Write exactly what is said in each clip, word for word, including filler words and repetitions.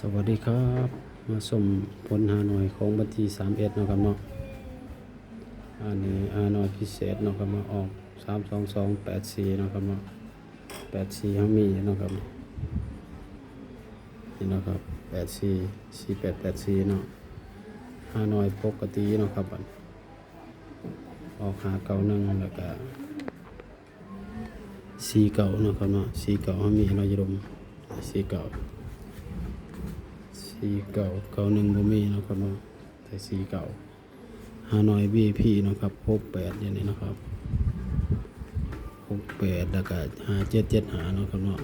สวัสดีครับ มาชมผลฮานอยของวันที่สามเอ็ดเนาะครับเนาะ อันนี้ฮานอยพิเศษเนาะครับเนาะ ออกสามสองสองแปดสี่เนาะครับเนาะ แปดสี่เฮามีเนาะครับ นี่เนาะครับ แปดสี่ สี่แปดแปดสี่เนาะ ฮานอยปกติเนาะครับ ออกห้าเก้าหนึ่ง แล้วก็ สี่เก้าเนาะครับเนาะ สี่เก้าเฮามีเนาะ อย่าลืม สี่เก้า สี่เก้า เก้าหนึ่งบ่มีเนาะครับเนาะ แต่ สี่เก้า ฮานอย วี ไอ พี เนาะครับ หกแปด อย่างนี้เนาะครับ หกแปด แล้วก็ ห้าเจ็ดเจ็ดห้า เนาะครับเนาะ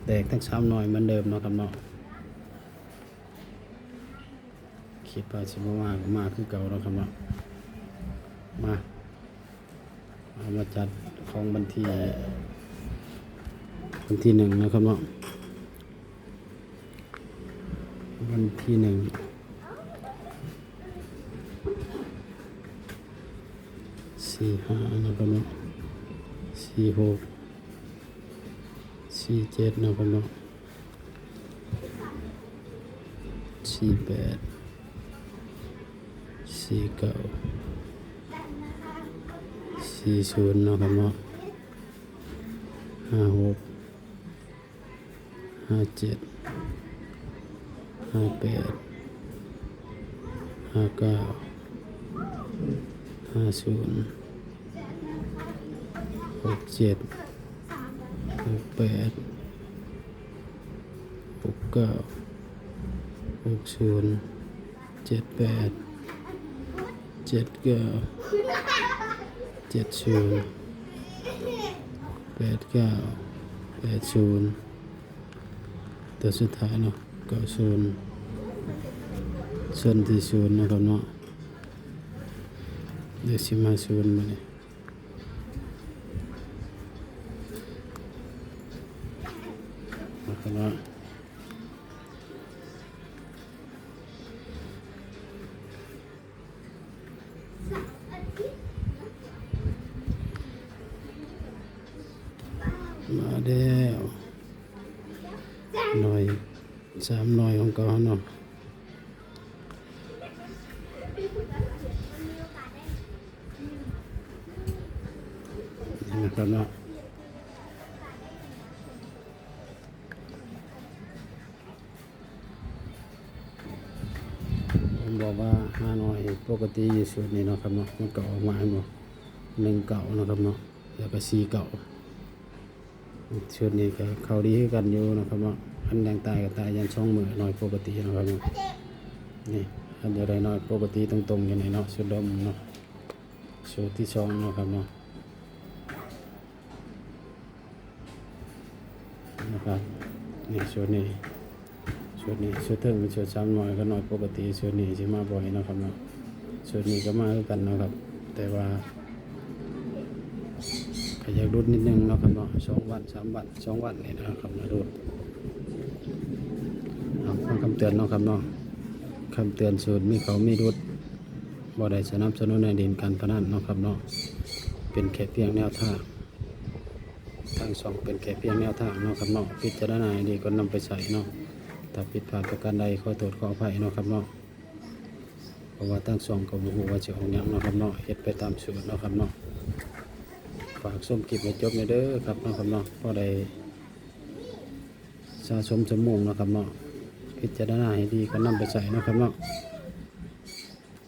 แตกทั้งสามหน่อยเหมือนเดิมเนาะครับเนาะ คิดว่าสิบ่มาก็มาคือเก่าเนาะครับเนาะ มา เอามาจัดของวันที่ วันที่หนึ่งนะครับเนาะ วันที่หนึ่ง สี่ห้านะครับเนาะ สี่หก สี่เจ็ดนะครับเนาะ สี่แปด สี่เก้า สี่ศูนย์เนาะครับเนาะ ห้าหก ห้าเจ็ด ห้าแปด ห้าเก้า ห้าศูนย์ หกเจ็ด หกแปด หกเก้า หกศูนย์ เจ็ดแปด เจ็ดเก้า เจ็ดศูนย์ แปดเก้า แปดศูนย์ ตัวสุดท้ายเนาะ เก้าศูนย์ ส่วนที่ศูนย์นะครับเนาะ เดี๋ยวสิมาศูนย์มาเนี่ย นะครับเนาะ มาแล้ว หน่อย สามหน่อยของเก่าเนาะ นะครับเนาะ ผมบอกว่าฮานอยปกติอยู่ชุดนี้เนาะครับเนาะ มันก็ออกมาให้หมด หนึ่งเก้าเนาะครับเนาะ แล้วก็ สี่เก้า ชุดนี้ก็เข้าดีคือกันอยู่เนาะครับเนาะ คันแดงตายก็ตายยันสองมื้อหน่อยปกติเนาะครับเนาะ นี่ คันจะได้หน่อยปกติตรงๆอยู่นี่เนาะ ชุดเดิมเนาะ ชุดที่สองเนาะครับเนาะ นะครับ นี่ชุดนี้ ชุดนี้ ชุดเทิงเป็นชุดสามหน่อยก็หน่อยปกติ ชุดนี้สิมาบ่อยเนาะครับเนาะ ชุดนี้ก็มาคือกันเนาะครับ แต่ว่า ก็อยากหลุดนิดนึงเนาะครับเนาะ สองวัน สามวัน สองวันนี่นะครับ มาหลุด เอาฟังคำเตือนเนาะครับเนาะ คำเตือน ชุดมีเข้ามีหลุด บ่ได้สนับสนุนให้เล่นการพนันเนาะครับเนาะ เป็นแค่เพียงแนวทาง ทางช่องเป็นแค่เพียงแนวทางเนาะครับเนาะ พิจารณาให้ดีก่อนนำไปใช้เนาะ ถ้าผิดพลาดประการใดขอโทษขออภัยเนาะครับเนาะ เพราะว่าทางช่องก็บ่ฮู้ว่าสิออกหยังเนาะครับเนาะ เฮ็ดไปตามสูตรเนาะครับเนาะ ฝากชมคลิปให้จบแหน่เด้อครับเนาะครับเนาะ พอได้สะสมชั่วโมงเนาะครับเนาะ พิจารณาให้ดีก่อนนำไปใช้เนาะครับเนาะ